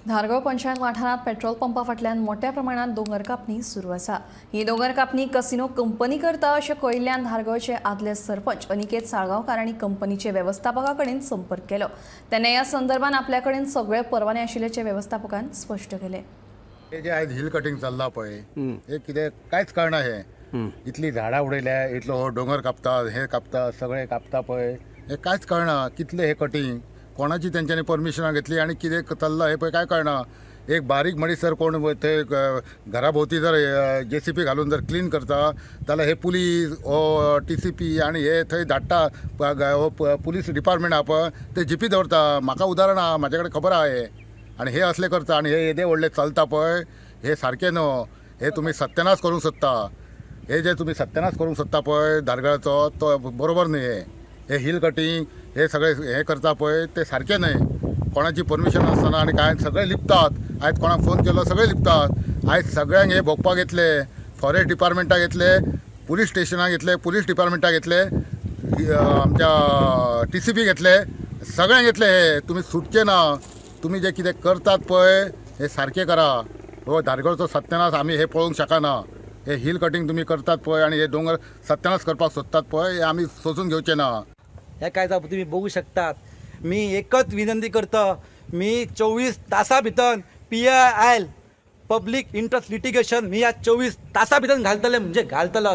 धारगळ पंचायत वाठारांत पेट्रोल पंपा फाटल्यान मोठ्या प्रमाणात दोंगर कापणी सुरू आसा। ही दोंगर कापणी कसिनो कंपनी करता अशें कळिल्ल्यान धारगळचे आदले सरपंच अनिकेत साळगांवकार आनी कंपनीचे वेवस्थापका कडेन संपर्क केलो। तेन्ना ह्या संदर्भात आपल्या कडेन सगळे परवाने आशिल्ल्याचे वेवस्थापकान स्पष्ट केले। हे जे आयज हिल कटिंग चल्ला पळय हे कितें कांयच कळना। हे इतली झाडां उडयल्या, इतलो हो दोंगर कापता, हे कापता, सगळे कापता पळय, हे कांयच कळना कितले हे कटिंग कोणाची तेंच्यांनी परमिशनां घेतली आनी कितें चल्लां हें पळय कांय कळना। एक बारीक म्हणीसर कोण ते घरा भोंवती जर जेसीपी घालून जर क्लीन करता जाल्यार हे पुलीस हो टीसीपी आनी हे थंय धाडटा, हो पुलीस डिपार्टमेंट आहा पळय ते जिपी दवरता। म्हाका उदाहरण आहा, म्हाजे कडेन खबर आहा हे। आनी हे असले करता आनी हे येदे व्हडले चलता पळय हे सारकें न्हू। हे तुमी सत्यानाश करूंक सोदता, हे जे तुमी सत्यानाश करूंक सोदता पळय धारगळाचो तो बरोबर न्हय। हे हिल कटिंग हे सगळे हे करता पळय ते सारकें न्हय। कोणाची परमिशन आसतना आनी कांय सगळे लिपतात। आयज कोणाक फोन केलो सगळे लिपतात। आयज सगळ्यांक हे भोगपाक येतले, फॉरेस्ट डिपार्टमेंटाक येतले, पुलीस स्टेशनाक येतले, पुलीस डिपार्टमेंटाक येतले, आमच्या टीसीपी घेतले, सगळ्यांक येतले। हे तुमी सुटचे ना। तुमी जे कितें करतात पळय हे सारकें करा। हो धारगळचो सत्यानाश आमी हे पळोवंक शकना। हे हिल कटिंग तुमी करतात पळय आनी हे दोंगर सत्यानाश करपाक सोदतात पळय हे आमी सोसून घेवचे ना। हे काय जावं तुम्ही बघू शकतात। मी एकच विनंती करतो, मी 24 तासा भितर PIL public interest litigation मी या 24 तासा भितर घालतले म्हणजे घालतलो।